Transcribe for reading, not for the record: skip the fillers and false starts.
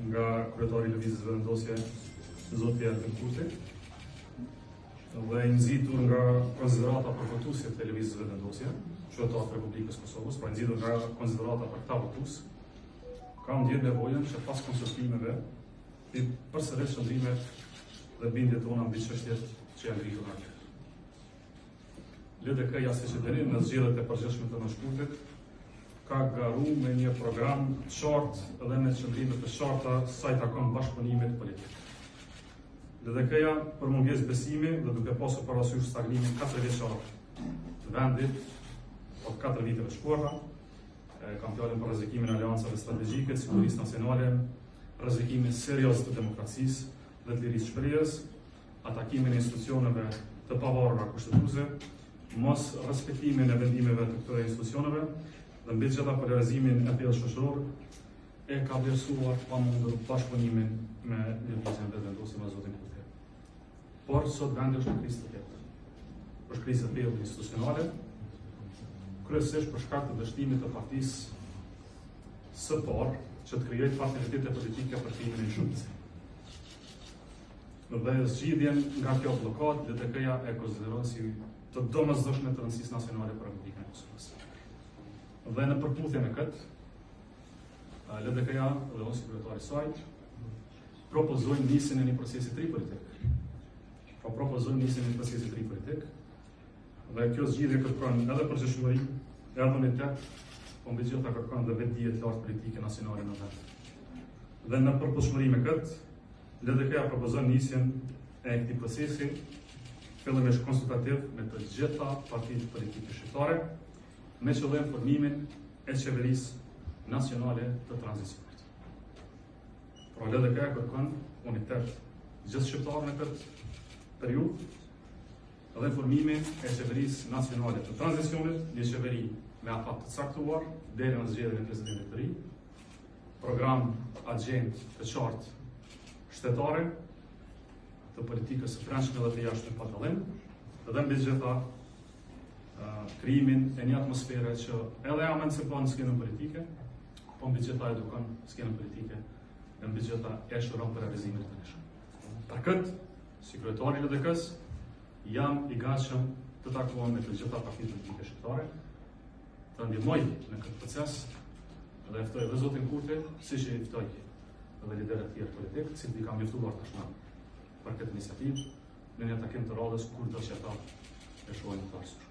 nga kryetari i Lëvizjes Vetëvendosje, zoti Albin Kurti, dhe i nxitur nga konsiderata për votuesit e Lëvizjes Vetëvendosje, qytetarët e Republikës së Kosovës, pra i nxitur nga konsiderata për këta votues, kam ndjerë nevojën që pas konsultimeve t'i përsëris qëndrimet dhe bindjet tona mbi çështjet që janë ngritur aty. LDK-ja, siç e dini, në zgjedhjet e përgjithshme të 9 shkurtit, ka garu me një program të qartë dhe me qëndrime të qarta sa i takon bashkëpunimit politik. LDK-ja për mungesë besimi dhe duke pasur parasysh stagnimin 4 vjeçar të vendit, po 4 viteve të shkuara, kam fjalën për rrezikimin e aleancave strategjike, të sigurisë nacionale, rrezikimin serioz të demokracisë dhe të lirisë shprehjes, atakimin e institucioneve të pavarura kushtetuese, mos respektimin e vendimeve të këtyre institucioneve dhe mbi të gjitha polarizimin e thellë shoqëror e ka vlerësuar të pamundur bashkëpunimin me Lëvizjen Vetëvendosje me zotin Kurti. Por sot vendi është në krizë të thellë. Është krizë e thellë institucionale, kryesisht për shkak të dështimit të partisë së parë që të krijojë partneritete politike për krijimin e një shumice. Dhe zgjidhjen nga kjo bllokadë, LDK-ja e konsideron si të domosdoshme të rëndësisë nacionale për Republikën e Kosovës. Dhe në përputhje me këtë, LDK-ja dhe unë si kryetar i saj propozojmë nisjen e një procesi të ri politik. Po propozojmë nisjen e një procesi të ri politik. Dhe kjo zgjidhje kërkon edhe përgjegjshmëri, edhe unitet, po mbi të gjitha kërkon dhe vetëdije të lartë politike nacionale në vend. Dhe në përputhshmëri me këtë, LDK-ja propozon nisjen e këtij procesi fillimisht konsultativ me të gjitha partitë politike shqiptare, me qëllim formimin e qeverisë nacionale të tranzicionit. Pra LDK-ja kërkon unitet gjithëshqiptar në këtë periudhë dhe formimin e qeverisë nacionale të tranzicionit, një qeveri me afat të caktuar deri në zgjedhjen e presidentit të ri, program agjendë të qartë shtetare të politikës së brendshme dhe të jashtme pa dallim, dhe mbi të gjitha krijimin e një atmosfere që edhe emancipon skenën politike, po mbi të gjitha edukon skenën politike dhe mbi të gjitha e shëron polarizimin e tanishëm. Për këtë, si kryetar i LDK-së, jam i gatshëm të takohem me të gjitha partitë politike shqiptare, të ndihmoj në këtë proces dhe e ftoj edhe zotin Kurti, siç i ftoj edhe liderët tjerë politikë, të cilët i kam njoftuar tashmë për këtë iniciativë, në një takim të radhës kurdo që ata e shohin të arsyeshme.